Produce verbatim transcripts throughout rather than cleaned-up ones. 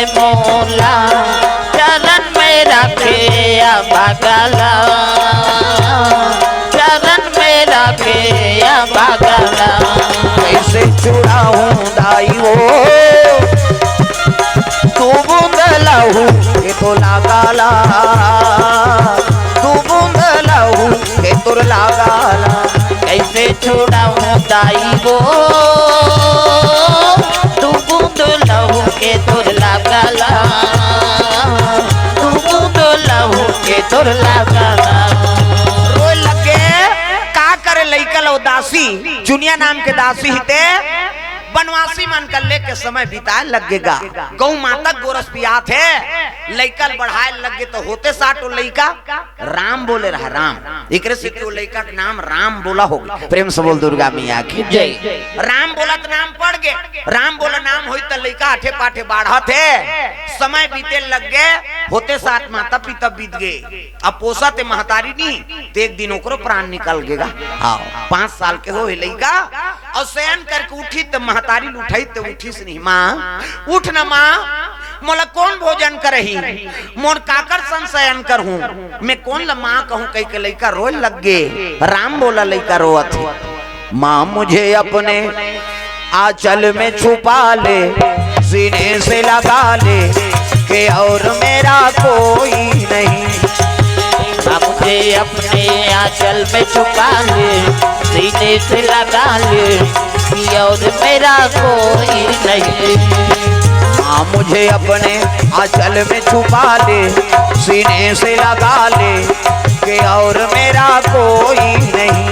मोला चरण में रखे अभागा ला, चरण में रखे अभागा ला। कैसे छुड़ाहूँ दाई वो, दू बूंद लहू के तोर लागा ला, दू बूंद लहू के तोर लागा ला। कैसे छुड़ाहूँ दाई वो, दू बूंद लहू के तोर लागा ला, दू बूंद लहू के तोर लागा ला। रोए लगे, का करे लइका ल ओ दासी, चुनिया नाम के दासी ही ते बनवासी मन कर लेके समय बिताए लग गे गा। गऊ माता गोरस पियात हे, लइका ल बढ़ाए लग गे त होते साठ ओ लइका राम बोले रहा, राम। एकरे सेती ओ लइका के नाम राम बोला हो गे। प्रेम से बोल दुर्गा मैया की जय। राम बोला त नाम पड़ गे, राम बोला नाम होई त लइका आठे पाठे बाढ़त हे। समय बीते लग गे, होते साठ माता पिता बीत गे। अब पोसत हे महतारी नी, ते एक दिन ओकरो प्राण निकल गे गा। हाँ, पाँच साल के हो हे लइका, अउ सयन करके उठी त महतारी ल उठाई त उठिस नहीं। माँ, उठ न माँ, मोला कोन भोजन करही? मोर काकर संग सयन करहूँ? मैं कोन ल माँ कहूँ? कहिके लइका रोए लग गे। राम बोला लइका रोवत हे। माँ मुझे अपने आंचल में छुपा ले, सीने से लगा ले, कि और मेरा कोई नहीं। माँ मुझे अपने आंचल में छुपा ले, सीने से लगा ले, कि और मेरा कोई नहीं। माँ मुझे अपने आंचल में छुपा ले, सीने से लगा ले, कि और मेरा कोई नहीं।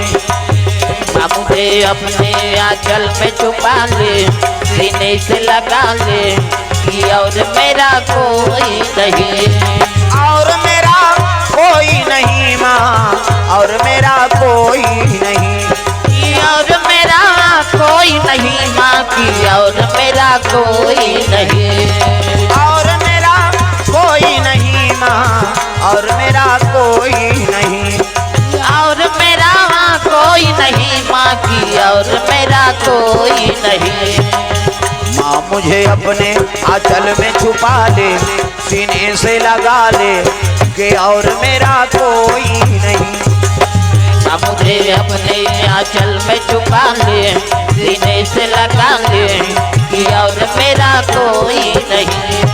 माँ मुझे अपने आंचल में छुपा ले, सीने से लगा ले, कि और मेरा कोई नहीं। और मेरा कोई नहीं माँ, और मेरा कोई नहीं। और मेरा कोई नहीं माँ की, और मेरा कोई नहीं। और मेरा कोई नहीं माँ, और मेरा कोई नहीं। और मेरा कोई नहीं माँ की, और मेरा कोई नहीं। माँ मुझे अपने आंचल में छुपा ले, सीने से लगा ले, कि और मेरा कोई नहीं। माँ मुझे अपने आंचल में छुपा ले, सीने से लगा ले, कि और मेरा कोई नहीं।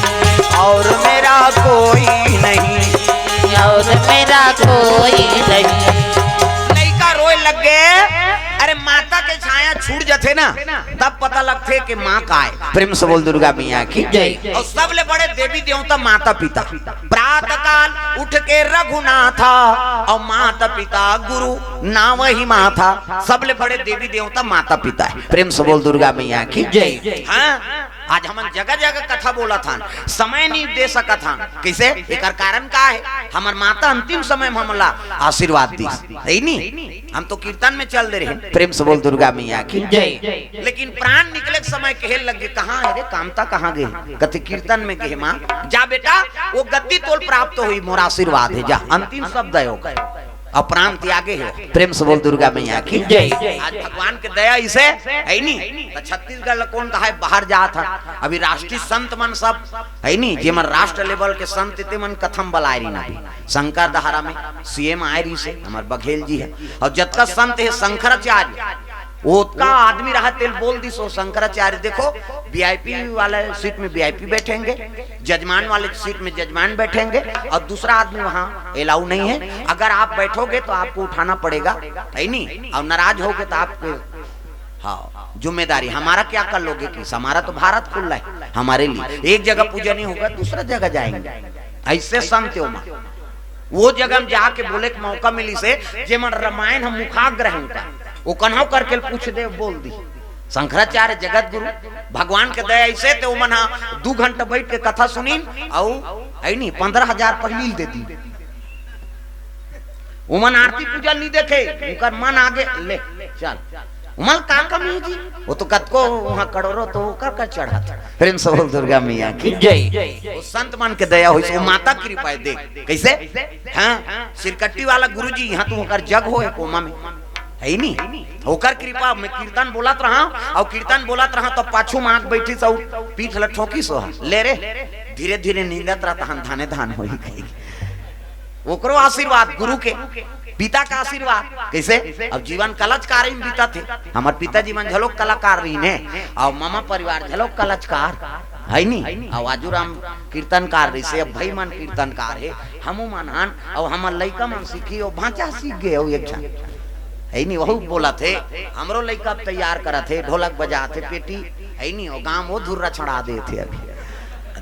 और मेरा कोई नहीं। और मेरा कोई नहीं। लइका रोए लग गे। अरे माता के छाया छूट जथे ना, तब पता लगथे कि माँ का आय। प्रेम से बोल दुर्गा मैया की जय। और सबले बड़े देवी देवता माता पिता। प्रातः काल उठ के रघुनाथा, और माता पिता गुरु नावहि माथा। सबले बड़े देवी देवता माता पिता हे। प्रेम से बोल दुर्गा मैया की जय। हाँ, आज हमन जगह जगह कथा बोलत हन, समय नहीं दे सकत हन। कइसे? एकर कारण का हे? हमर माता अंतिम समय में हमला आशीर्वाद दिस, हे नी? हम तो कीर्तन में चल दे रहे। प्रेम से बोल दुर्गा मैया की जय। लेकिन प्राण निकले के समय कहे लग गे, "कहाँ हे रे कामता, कहाँ गे?" कथे, "कीर्तन में गे हे माँ।" जा बेटा, वो गद्दी तोल प्राप्त होई, मोर आशीर्वाद हे, जा। अंतिम शब्द हे ओकर। अब प्राण त्यागे हे। प्रेम से बोल दुर्गा मैया की जय। आज भगवान के दया इसे हे नी, त छत्तीसगढ़ ल कोन कहाय बाहर जात हे। अभी राष्ट्रीय संत मन सब हे नी, जेमन राष्ट्र लेवल के संत, ते मन कथम बलाय रहिन। अभी शंकर दहारा में सीएम आय रहिसे, हमर बघेल जी हे, और जतका संत हे शंकराचार्य, ओतका आदमी रहा, तेल बोल दिस ओ शंकराचार्य, "देखो, वीआईपी वाला सीट में वीआईपी बैठेंगे, जजमान वाले सीट में जजमान बैठेंगे, और दूसरा आदमी वहाँ अलाउ नहीं है। अगर आप बैठोगे तो आपको उठाना पड़ेगा, हे नी? और नाराज होगे तो आपको, हाँ, जिम्मेदारी हमारा, क्या कर लोगे?" कि हमारा तो भारत खुला है हमारे लिए, एक जगह पूजा नहीं होगा, दूसरा जगह जाएंगे। अइसे संत हे ओमा। वो जगह में जाके बोले के मौका मिलिसे, जेमन रामायण ह मुखाग्र हे उनका, ओ कन्हव करके पूछ दे, बोल दी। शंकराचार्य जगत गुरु, भगवान के दया अइसे ते ओमन ह दू घंटा बैठ के कथा सुनिन, अउ हे नी, पंद्रह हजार पहिली ल दे दी। ओमन आरती पूजा नहीं देखे, उनकर मन आगे ले चल। ओमन का कमी जी? वो तो कतको वहाँ करोड़ों तो ओकर का चढ़त। प्रेम से बोल दुर्गा मैया की जय। वो संत मन के दया होइस, वो माता कृपा हे, देख कइसे? हाँ, सिरकट्टी वाला गुरुजी, यहाँ तो ओकर जग होय कोमा में, है नी? ओकर कृपा में कीर्तन बोलत रहा, अउ कीर्तन बोलत रहा, तो पाछू में आके बैठी से पीठ ल ठोकी सो, "ले रे, धीरे धीरे नींदत रह, तहन धाने धान होई," कही। ओकरो आशीर्वाद गुरु के, पिता का आशीर्वाद। कैसे? अब जीवन कलाकार ही बीता थे, हमर पिताजी मन झलोक कलाकार रही ने, और मामा परिवार झलोक कलाकार है नी। और आजू राम कीर्तनकार रही से, अब भाई मन कीर्तनकार है, हमू मन हन, और हमर लइका मन सीखी, और भांचा सीख गए, और एक झन है नी, वहू बोलत हे, हमरो लइका अब तैयार करत हे, ढोलक बजात हे, पेटी है नी, वो गांव वो धुर्रा छड़ा देत हे अभी।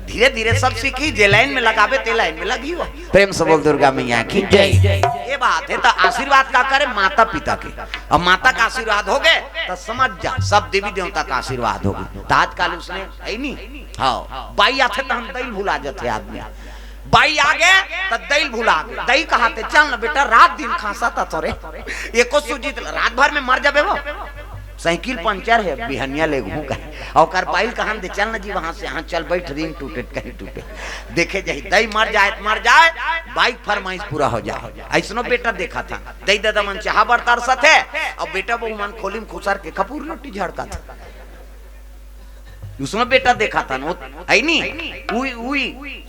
धीरे धीरे सब सीखी, जे लाइन में लगाबे ते लाइन में लगी हो। प्रेम से बोल दुर्गा मैया की जय। ये बात है, तो आशीर्वाद का करे? माता पिता के। अब माता का आशीर्वाद हो गए, तो समझ जा, सब देवी देवता का आशीर्वाद हो गए। तो आजकल उसने है नी, हाँ, बाई आथे तो हम दई भुला जाते आदमी। बाई आ गए तो दई भुला गए। दई कहाते, "चल न बेटा, रात दिन खांसा था थोरे, एको सूजी त-, रात भर में मर जाबे वो।" साइकिल पंचर है, बिहनिया ले घूम कहे। और ओकर बाई कहान दे, "चल न जी वहां से, हाँ चल बैठ, रिंग टूटे कहीं टूटे, देखे जाही, दई मर जाए त मर जाए, बाई फरमाइश पूरा हो जाए।" ऐसनो बेटा देखा था, दई दादा मन चाहा बर तरसत है, और बेटा बहू मन खोली में खुसर के खपूर रोटी झड़का था। उसमें बेटा देखा था न, है नी? उई, उई।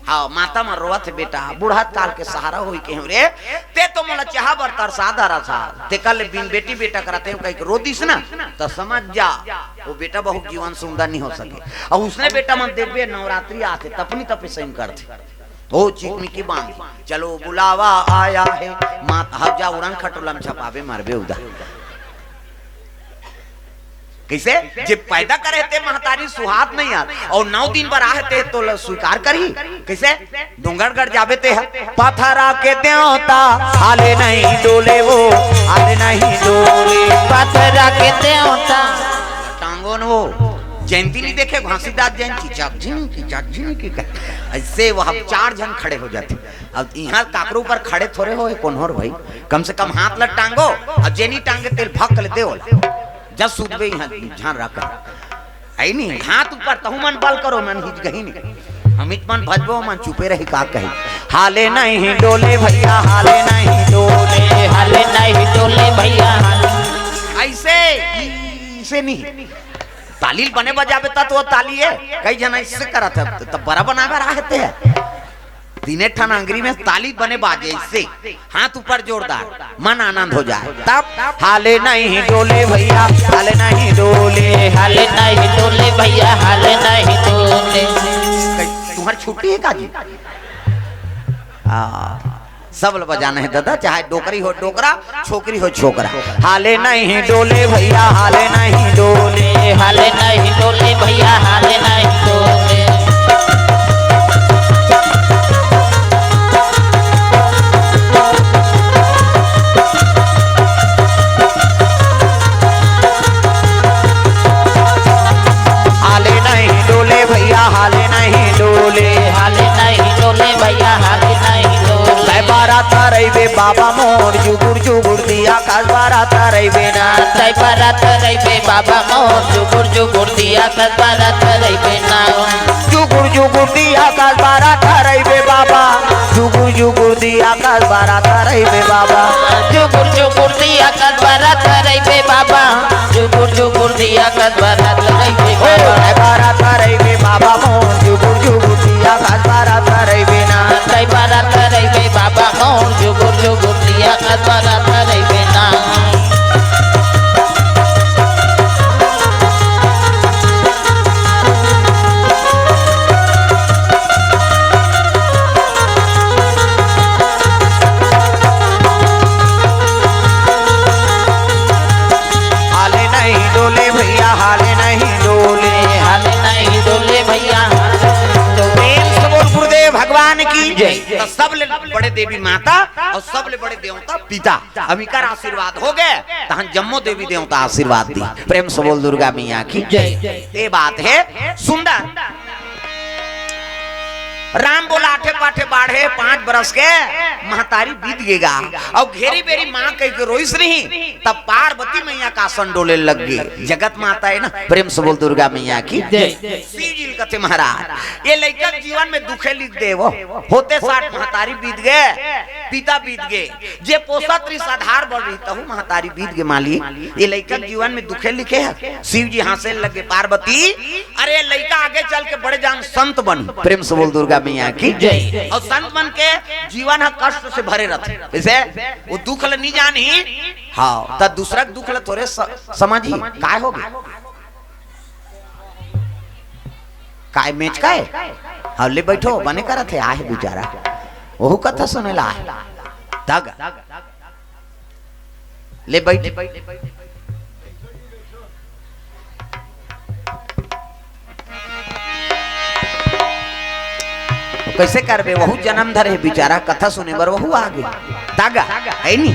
हाँ, माता मन रोवत हे, "बेटा, बुढ़त काल के सहारा होई के हो रे, ते तो मोला चाहा बर तरसा धरा था, ते कल बिन बेटी बेटा करते हो कहीं रो दिस ना, तो समझ जा, वो बेटा बहुत जीवन सुंदर नहीं हो सके।" और उसने बेटा मन देखबे, नवरात्रि आते, तपनी तपे सही करते, ओ चिकमिकी बांध, "चलो बुलावा आया है, माता," हव जा उड़न खटोला में छपाबे, मरबे उदा। कैसे? जे पैदा करे ते महतारी सुहात नहीं आत, और नौ दिन बर आहे ते तो ल-, स्वीकार करही। कैसे? डोंगरगढ़ जाबे ते ह, पथरा के देवता, हाले नहीं डोले वो, हाले नहीं डोले। पथरा के देवता। टांगो न वो, जयंती नहीं देखे, घासीदास जयंती, चिचक झिनी, चिचक झिनी की कर। ऐसे वह चार झन खड़े हो जाते। अब यहाँ काकरो ऊपर खड़े थोड़े हो, कौन हो रे भाई? कम से कम हाथ ल टांगो, अब जेनी टांगे तेल भक ले दे ओला। जा सूतबे इहाँ ध्यान रख। आई नहीं, हाथ ऊपर तहु मन बल करो, मन हिच गही नहीं। हम इत मन भजबो, मन चुपे रही, का कही? हाले नहीं डोले भैया, हाले नहीं डोले, हाले नहीं डोले भैया, हाले। ऐसे, ऐसे नहीं। ताली बने बजाबे त तो ताली है, कई झन ऐसे करत है, त बड़ा बनाकर आहते है। तीने ठन अंगरी में ताली बने बाजे, इससे हाथ ऊपर जोरदार, मन आनंद हो जाए। तब हाले नहीं डोले भैया, हाले नहीं डोले, हाले नहीं डोले भैया, हाले नहीं डोले। तुम्हारी छुट्टी है का जी? हाँ, सब ल बजाना है दादा, चाहे डोकरी हो डोकरा, छोकरी हो छोकरा। हाले नहीं डोले भैया, हाले नहीं डोले, हाले नहीं डोले भैया, हाले नहीं डोले। हाले नहीं डोले भैया, हाले नहीं डोले, हाले नहीं डोले भैया, हाले नहीं डोले। बारात रहिबे बाबा मोर, जुगुर जुगुर दिया कस बारात रहिबे ना। तै बारात रहिबे बाबा मोर, जुगुर जुगुर दिया कस बारात रहिबे ना। जुगुर जुगुर दिया कस बारात रहिबे बाबा, जुगुर जुगुर दिया कस बारात रहिबे बाबा। जुगुर जुगुर दिया कस बारात रहिबे बाबा, जुगुर जुगुर दिया कस बारात रहिबे बाबा। तै बारात रहिबे बाबा मोर, जुगुर जुगुर दिया कस बारात रहिबे ना। तै बारात रहिबे बाबा मोर, जुगुर जुगुर दिया कस बारात रहिबे ना। हाले नहीं डोले भैया, हाले नहीं डोले, हाले नहीं डोले भैया। तो प्रेम से बोल गुरुदेव भगवान की जय। तो सबले बड़े देवी माता और सबले बड़े देवता पिता, अमिकर आशीर्वाद हो गए, तहन जम्मो देवी देवता आशीर्वाद दी। प्रेम से बोल दुर्गा मैया की जय। ये बात है सुंदर। राम बोला आठे पाठे बाढ़े पांच बरस के महतारी बीत गेगा। और घेरी बेरी माँ कह के रोइस रही, तब पार्वती मैया का आसन डोले लग गई। जगत माता है ना, प्रेम से बोल दुर्गा मैया की जय। शिव जी कथे महाराज, ये लइका के जीवन में दुखे लिख दे वो। होते साठ महतारी बीत गए, पिता बीत गे, जे पोसत रहिस आधार बन रहिस, तहू महतारी बीत गे माली। ये लइका के जीवन में दुखे लिखे हे। शिव जी हाँसे लगे, पार्वती, अरे लइका आगे चल के बड़े जान संत बन। प्रेम से बोल दुर्गा मैया की जय। अउ संत मन के जीवन ह कष्ट से भरे रहिथे, जइसे वो दुख ल नहीं जानही। हाँ, त दूसरा के दुख ल थोरे स-, समझही। काय होगे? काय मेच काय? हाँ, ले बैठो, बने करत हे, आहे बिचारा। ओहू कथा सुने ला आहे। तग। ले बैठ। कइसे करबे? वहू जनम धरे हे बिचारा, कथा सुने बर वहू आगे। तागा, हे नी?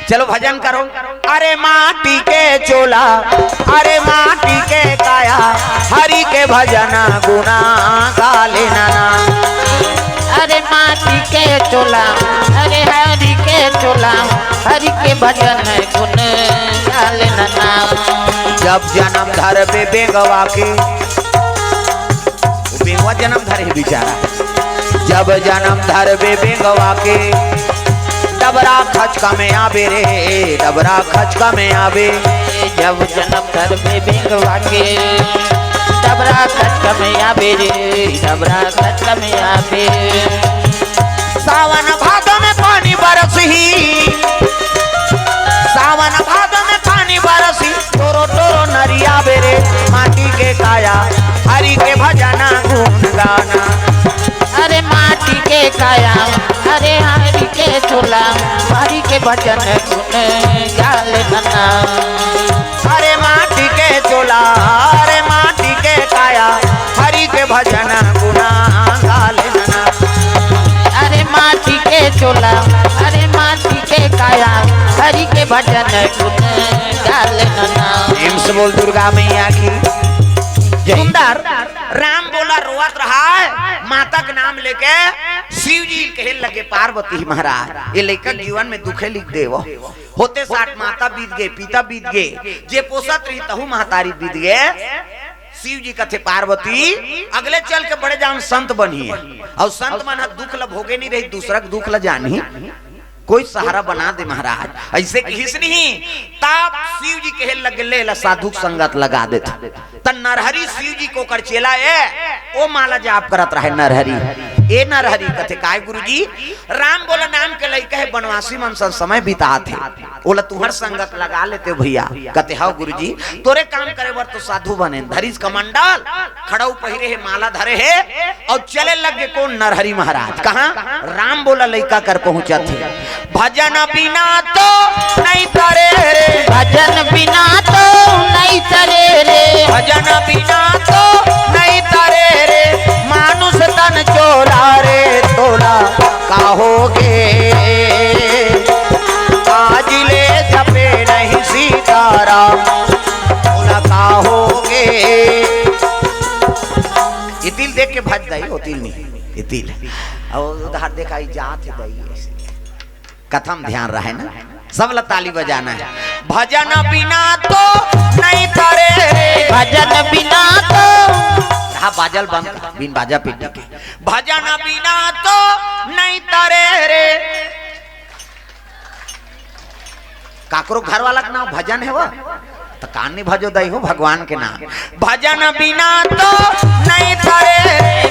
चलो भजन करो। अरे माटी के चोला, अरे माटी के काया, हरि के भजन गुना गा लेना ना। अरे माटी के चोला, अरे हरि के चोला, हरि के भजन गुन गा लेना ना। जब जनम धरबे बेंगवा के, वो बेंगवा जनम धरे हे बिचारा। जब जनम धरबे बेंगवा के, डबरा खचका में आबे रे, डबरा खचका में आबे। जब जनम धरबे बेंगवा के, डबरा खचका में आबे रे, डबरा खचका में आबे। सावन भादो में पानी बरसही, सावन भादो में पानी बरसही, टोरो टोरो नरिया बेरे, माटी के काया, हरि के भजना गुन गाना। अरे माटी के काया, अरे हरि के चोला, हरि के भजन गुन गा लेना ना। अरे माटी के चोला, अरे माटी के काया, हरि के भजन गुना गा लेना ना। अरे माटी के चोला, अरे माटी के काया, हरि के भजन गुन गा लेना ना। प्रेम से बोल दुर्गा मैया की जय। सुंदर राम बोला रोवत रहा है, माता के नाम लेके शिव जी कहे लगे, पार्वती महाराज, ये लइका के जीवन में दुखे लिख देवो। होते साठ माता बीत गे, पिता बीत गे, जे पोसत रहिस तहू महतारी बीत गे। शिव जी कथे, पार्वती, अगले चल के बड़े जान संत बनही, अउ संत मन ह दुख ल भोगे नहीं रही, दूसरा के दुख ल जानही। कोई सहारा बना दे महाराज, अइसे कहिस नहीं। तब शिव जी कहे लगे, ले ला साधु के संगत लगा देथे। त नरहरि शिव जी के ओकर चेला ए, ओ माला जाप करत रहे नरहरि। ए नरहरि कथे, काय गुरुजी? राम बोला नाम के लइका हे, बनवासी मन संग समय बितात हे, ओला तुंहर संगत लगा लेते भइया। कथे, हव गुरुजी, तोरे काम करे बर तो साधु बने। धरिस कमंडल, खड़ऊ पहिरे हे, माला धरे हे, अउ चले लगे कोन? नरहरि महाराज। कहाँ? राम बोला लइका कर पहुँचत हे। भजन बिना तो नहीं तरे रे। भजन बिना तो नहीं तरे रे। भजन बिना तो नहीं तरे रे। मानुष तन चोला रे तोला का होगे। आज ले जपे नहीं सीताराम तोला का होगे। ये तिल देख के भज दाई, वो तिल नहीं, ये तिल। अउ उधार देखाई जात हे दाई ऐसे। कथा म ध्यान रहे ना, सब ला ताली बजाना हे। भजन बिना तो नहीं तरे। भजन बिना तो। हाँ, बाजल बंद कर, बिन बाजा पिट्टी के। भजन बिना तो नहीं तरे रे। काकरो घर वाला के नाम भजन हे वो? त कान नहीं भजो दाई हो भगवान के नाम। भजन बिना तो नहीं तरे।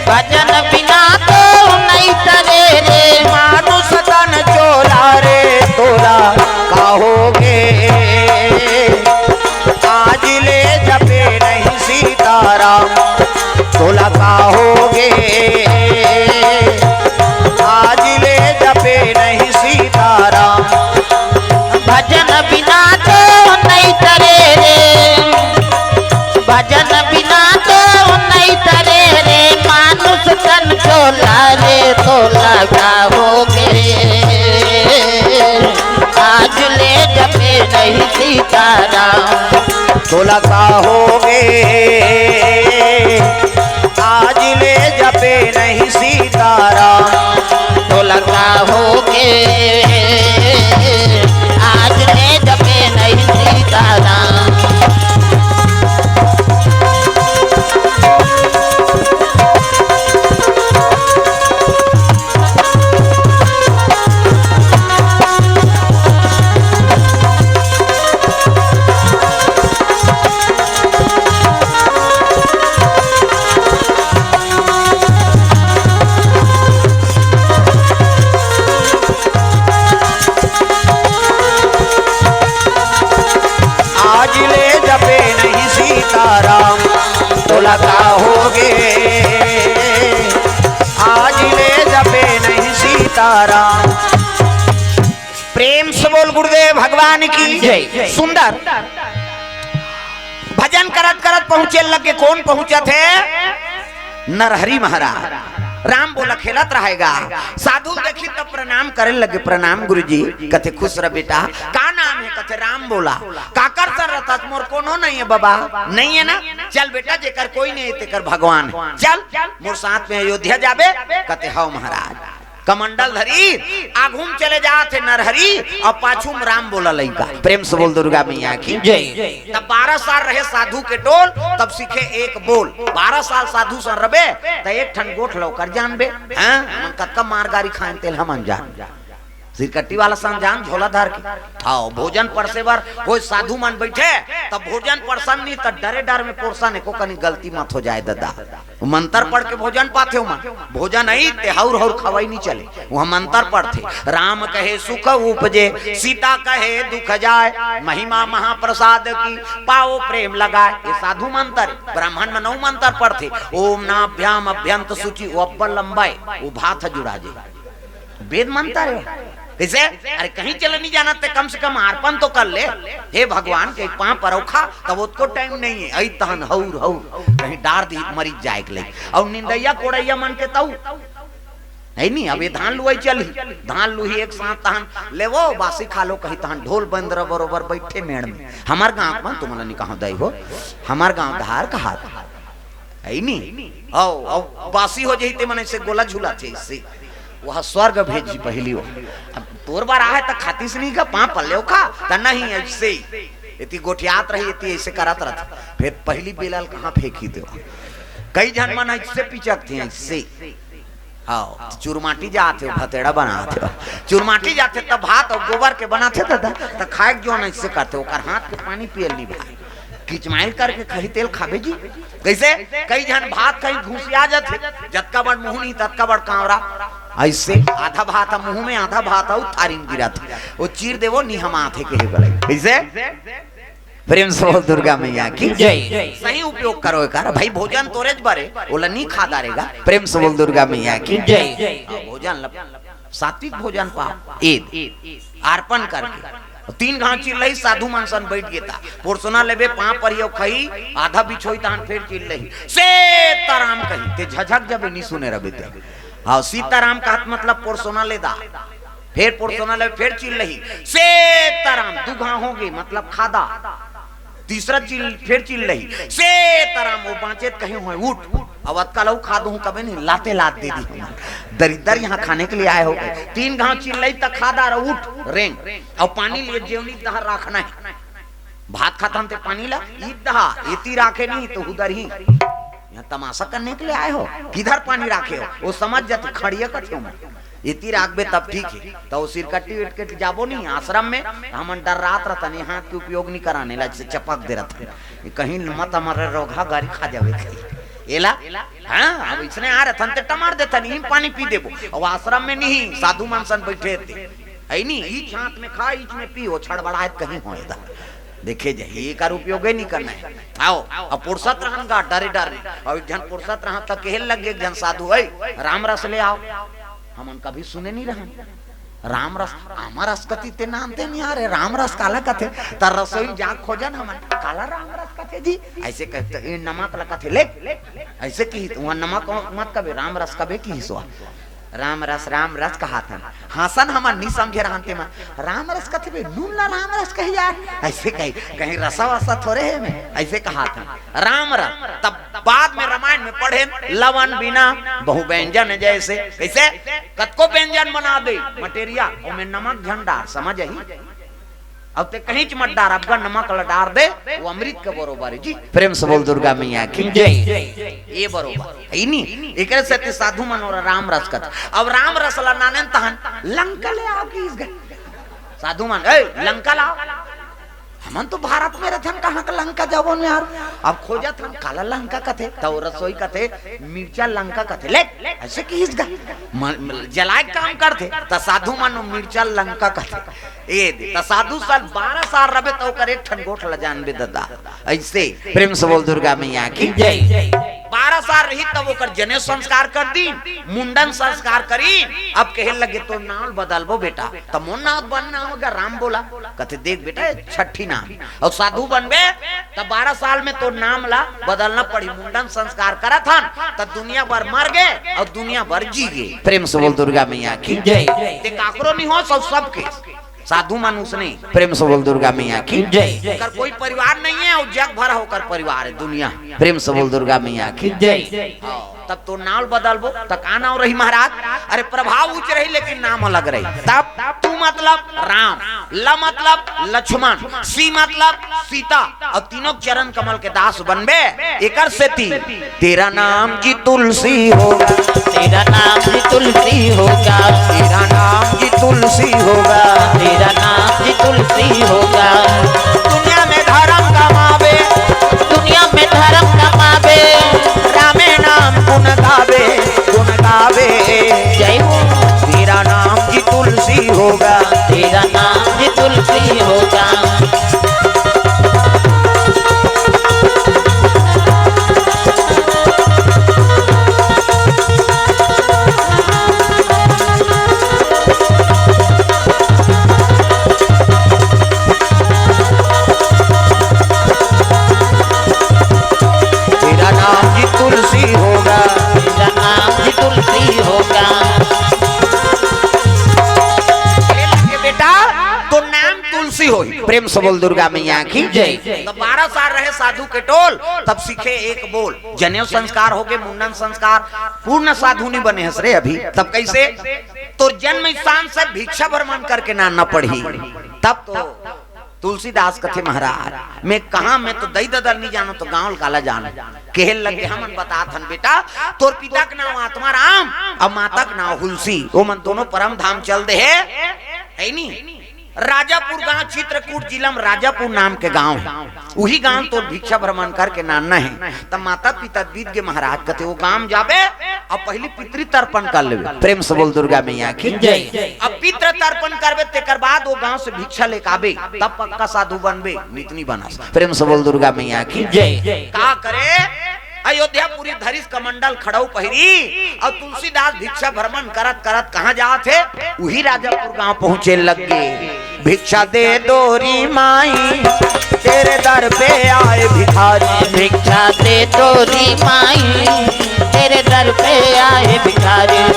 भजन बिना तो नहीं तरे रे। मानुष तन चोला रे तोला का होगे। आज ले जपे नहीं सीताराम तोला का होगे। आज ले जपे नहीं सीताराम। भजन बिना तो नहीं तरे रे। भजन बिना तो नहीं तरे रे। मानुष तन चोला रे तोला का होगे। आज ले जपे नहीं सीताराम तोला का होगे। आज ले जपे नहीं सीताराम तोला का होगे। आज ले जपे नहीं सीताराम। तारा। प्रेम से बोल गुरुदेव भगवान की जय। सुंदर भजन करत करत पहुंचे लगे। कौन पहुंचत हे? नरहरि महाराज। राम बोला खेलत रहेगा। साधु देखी तब प्रणाम करे लगे, "प्रणाम गुरुजी।" कथे, "खुश रह बेटा।" "का नाम हे?" कथे, "राम बोला।" "काकर सन रथस?" "मोर कोनो नहीं हे बाबा।" "नहीं हे ना? चल बेटा, जेकर कोई नहीं हे, तेकर भगवान हे। चल मोर साथ में अयोध्या जाबे।" कथे, "हव महाराज।" कमंडल धरी, आघू म चले जात हे नरहरि अउ पाछू म राम बोला लइका। प्रेम से बोल दुर्गा मैया की जय। तब बारह साल रहे साधु के टोल, तब सीखे एक बोल। बारह साल साधु सन रबे, त एक ठन गोठ ल ओकर जानबे। हाँ, हमन कतका मार गारी खाएन, तेला हमन जान। सिरकट्टी वाला सन जान, झोला धर के। हव, भोजन परसे बर कोई साधु मन बइठे, तब भोजन परसन नहीं, त डरे डर में पोरसन, एको कनी गलती मत हो जाए ददा। मंतर पढ़ के भोजन पाथे ओमन। भोजन अई ते हउर हउर खवई नहीं चले, उहाँ मंतर पढ़थे। "राम कहे सुख उपजे, सीता कहे दुख जाय, महिमा महाप्रसाद की, पाओ प्रेम लगाय।" ये साधु मंतर, ब्राह्मण मन अउ मंतर पढ़थे। "ओम नाभ्याम अभ्यंत शुचि", वो अब्बड़ लंबा हे, वो भात ह जुड़ा जे। वेद मंतर हे। कइसे? अरे, कहीं चले नहीं जाना ते कम से कम आरपन तो कर ले। हे भगवान, कहीं पाँव परौखा, तब ओतको टाइम नहीं हे। अई तहन हउर हउर कहीं डार दी, मरिच जाए के लई। अउ निंदइया कोड़इया मन के तऊ, हे नहीं? अब ये धान लुवई चलही, धान लुही एक साथ तहन लेवो, बासी खा लो कहीं, तहन ढोल बंदरा बरोबर बइठे मेड़ में। हमर गाँव म तुमन ला नहीं कहँव दई हो, हमर गाँव धार कहात हे नहीं? अउ, अउ बासी हो जही ते मन अइसे गोला झुलाथे, अइसे। वह स्वर्ग भेजी पहिली हो। अब तोर बर आहे त खातिस नहीं का, पाँव पल्ले खा, त नहीं अइसे ही। एती गोठियात रही, एती अइसे करत रहिथे। फेर पहिली बेला ल कहाँ फेंकही ते हो। कई झन मन अइसे पिचकथे, अइसे। हव, चुरमाटी जात हे, भतेड़ा बनात हे। चुरमाटी जाथे त भात अउ गोबर के बनाथे ददा, त खाए के जोन अइसे करथे, ओकर हाथ के पानी पियल नहीं भाई। किचमाइल करके खही तेल खाबे जी। कइसे? कई झन भात कहीं घुसिया जाथे, जतका बड़ मुँह नहीं ततका बड़ कांवरा। अइसे आधा भात ह मुँह में, आधा भात ह थारी म गिरत हे। वो चीर देवो, निहमाथे कहे बलई। कइसे? प्रेम से बोल दुर्गा मैया की जय। सही उपयोग करो एकर। भाई भोजन तोरेच बरे, ओला नहीं खा डारेगा। प्रेम से बोल दुर्गा मैया की जय। हाँ, भोजन ल सात्विक भोजन पाओ, एद, अर्पण करके। तीन घांव चिल्लही, साधु मन सन बइठ गे ता। पोरसोना लेबे, पाँव परियो खही, आधा बिछोही, तहन फेर चिल्लही, "सीताराम" कही, ते झझक जबे, नहीं सुने रबे ते। हाँ, सीताराम कहत मतलब पोरसोना ले दा। फेर पोरसोना ले, फेर चिल्लही, "सीताराम", दू घांव हो गे, मतलब खादा। तीसरा चिल-, फेर चिल्लही, "सीताराम", वो बाँचे त कहीं होय, "उठ, अब अतका लऊ खा दूँ," कबे नहीं, लाते लात दे दी। दरिद्दर यहाँ खाने के लिए आए हो गए। तीन घांव चिल्लही त खादा रह, उठ, रेंग, अउ पानी लिए जेवनी डहर राखना हे। भात खाथन ते पानी ला, इत डहर, एती राखे नहीं त उधर ही। यहाँ तमाशा करने के लिए आए हो, किधर पानी राखे हो? वो समझ जाथे, खड़िया कथे हो मैं। एती राखबे तब ठीक हे। त वो सिरकट्टी विरकट्टी जाबो नहीं आश्रम में, हमन डर्रात रथन, ये हाथ के उपयोग नहीं कराने ला, जइसे चपक दे रथन। ये कहीं मत हमर रोगहा गारी खा जावे कहीं। एला, हाँ, अब इसने आ रथन ते टमार देथन, इही पानी पी देबो। अब आश्रम में नहीं, साधु मन सन बइठे थे। हे नहीं, ईच हाथ में खा, ईच में पी, वो छड़बड़ाए कहीं होय दा। देखे जाही, एकर उपयोगे नहीं करना हे। हव, अब पोरसत रहन गा, डरे डरे। अब एक झन पोरसत रहन त कहे लग गे एक झन साधु, "ए, राम रस ले आव।" हमन कभी सुने नहीं रहन। राम रस, आमा रस कथे ते नानते नहीं आ रे, राम रस काला कथे? त रसोई जाके खोजन हमन, "काला राम रस कथे जी?" अइसे कथे, "ए नमक ला कथे, ले।" अइसे किहिस, उहाँ नमक मत कबे, राम रस कबे किहिस वा। राम रस, राम रस कहाथन। हाँसन हमन नहीं समझे रहन ते मन। "राम रस कथे बे, नून ला राम रस कही यार।" अइसे कही, कहीं रसा वसा थोरे हे में, अइसे कहाथन। राम रस, तब बाद में रामायण में पढ़ेन, "लवन बिना बहु व्यंजन जैसे।" कइसे? कतको व्यंजन बना दे, मटेरिया, ओमे नमक झन डार, समझ आही? अब ते कहींच मत डार, अब गा नमक ला डार दे, वो अमृत के बरोबर हे जी। प्रेम से बोल दुर्गा मैया की जय। ये बरोबर हे नहीं, एकरे सेती साधु मन ओला राम रस कथे। अब राम रस ला नानेन तहन लंका ले आव किहिस गा। साधु मन, "ए, लंका लाव।" हमन तो भारत में रथन, कहाँ का लंका जाबो न यार? अब खोजत हन, "काला लंका कथे?" त वो रसोई कथे, "मिर्चा लंका कथे।" ले, अइसे किहिस गा। म-, म-, जलाए काम करथे, त साधु मन मिर्चा लंका कथे। ए दे, त साधु साल बारह साल रबे, त ओकर एक ठन गोठ ल जानबे ददा। अइसे प्रेम से बोल दुर्गा मैया की जय। बारह साल रही तब ओकर जनेऊ संस्कार कर दीन, मुंडन संस्कार करीन। अब कहे लगे, "तोर नाम बदलबो बेटा।" त मोर नाम बन नाम का राम बोला। कथे, "देख बेटा, छठी नाम, अउ साधु बनबे त बारह साल में तोर नाम ला बदलना पड़ी। मुंडन संस्कार करत हन त दुनिया भर मर गे अउ दुनिया भर जी गे।" प्रेम से बोल दुर्गा मैया की जय। ते काकरो नहीं हो, सब सबके साधु मन उसने। प्रेम से बोल दुर्गा मैया की जय। ओकर कोई परिवार नहीं है अउ जग भर ओकर परिवार है दुनिया। प्रेम से बोल दुर्गा मैया की जय। हाँ, तब तोर नाम बदलबो त का नाम रही महाराज? अरे, प्रभाव उच्च रही लेकिन नाम अलग रही। तब तू मतलब राम, ल मतलब लक्ष्मण, सी मतलब सीता, अउ तीनों चरण कमल के दास बनबे। एकर सेती तेरा नाम जी तुलसी होगा। तेरा नाम जी तुलसी होगा। तेरा नाम जी तुलसी होगा। तेरा नाम जी तुलसी होगा। दुनिया में धर्म कमावे। दुनिया में धर्म कमावे। रामे नाम गुण गावे, गुण गावे। जय हो। तेरा नाम जी तुलसी होगा। तेरा नाम जी तुलसी होगा। तेरा नाम जी तुलसी होगा। तेरा नाम जी तुलसी होगा। ए लगे बेटा, तोर नाम तुलसी होही। प्रेम से बोल दुर्गा मैया की जय। त बारह साल रहे साधु के टोल, तब सीखे एक बोल। जनेऊ संस्कार होगे, मुंडन संस्कार, पूर्ण साधु नहीं बने हस रे अभी। तब कैसे? तोर जन्म स्थान से भिक्षा भ्रमण करके नाना पड़ही। तब तो तुलसीदास कथे, "महाराज, मैं कहाँ, मैं तो दई ददा ल नहीं जानों, त गाँव ल काला जानों।" कहे लगे, "हमन बतात हन बेटा, तोर पिता के नाम आत्माराम अउ माता के नाम हुलसी, ओमन दोनों परम धाम चल दे हे, है नी?" राजापुर गांव, चित्रकूट जिला में राजापुर नाम के गांव हे, उही गांव तोर भिक्षा भ्रमण करके नाना हे। त माता पिता बीत गे महाराज, कथे, "वो गांव जाबे अउ पहली पितृ तर्पण कर लेबे।" प्रेम से बोल दुर्गा मैया की जय। अब पितृ तर्पण करबे, तेकर बाद वो गांव से भिक्षा लेके आबे, तब पक्का साधु बनबे, नित नी बनस। प्रेम से बोल दुर्गा मैया की जय। का करे, अयोध्यापुरी धरिस कमंडल खड़ऊ पहिरी, अउ तुलसीदास भिक्षा भ्रमण करत करत कहाँ जात हे, उही राजापुर गांव पहुंचे लग गे। भिक्षा दे दो री माई, तेरे दर पे आए भिखारी। भिक्षा दे दो री माई, तेरे दर पे आए भिखारी।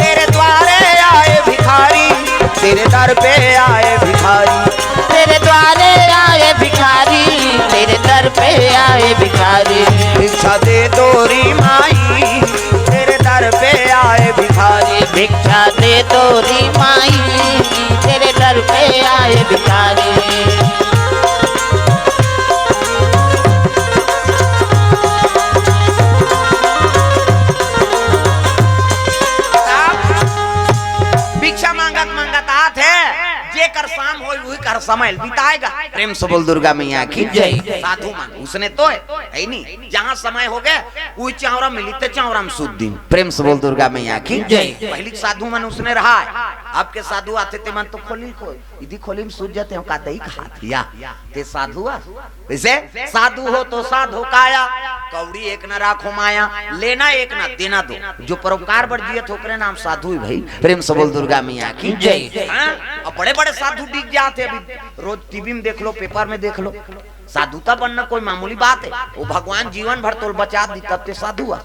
तेरे द्वारे आए भिखारी, तेरे दर पे आए भिखारी। तेरे द्वारे आए भिखारी, तेरे दर पे आए भिखारी। भिक्षा दे दो री माई, तेरे दर पे आए भिखारी। भिक्षा दे दो री माई, तेरे दर पे आए भिखारी। भिक्षा मांगत मांगत आत हे, जेकर शाम होय, उही कर समय बिताएगा। प्रेम से बोल दुर्गा मैया की जय। साधु मन उसने तो हे, है नी? जहाँ समय हो गए, उही चावरा मिली ते चावरा में सूत दिन। प्रेम से बोल दुर्गा मैया की जय। पहली साधु मन उसने रहा हे, अब के साधु आथे ते मन तो खोली खोल, इदी खोली में सूत जाते हो, का दही खात या। ते साधु आ, वैसे साधु हो तो साधु काया, कौड़ी एक न राखो माया, लेना एक न देना दो। जो परोपकार बर जियत हे ओकरे नाम साधु हे भाई। प्रेम से बोल दुर्गा मैया की जय। हाँ? अब बड़े बड़े साधु दिख जात हे अभी, रोज टीवी में देख लो, पेपर में देख लो। साधुता बनना कोई मामूली बात हे? वो भगवान जीवन भर तोल बचा दी, तब ते साधु आ।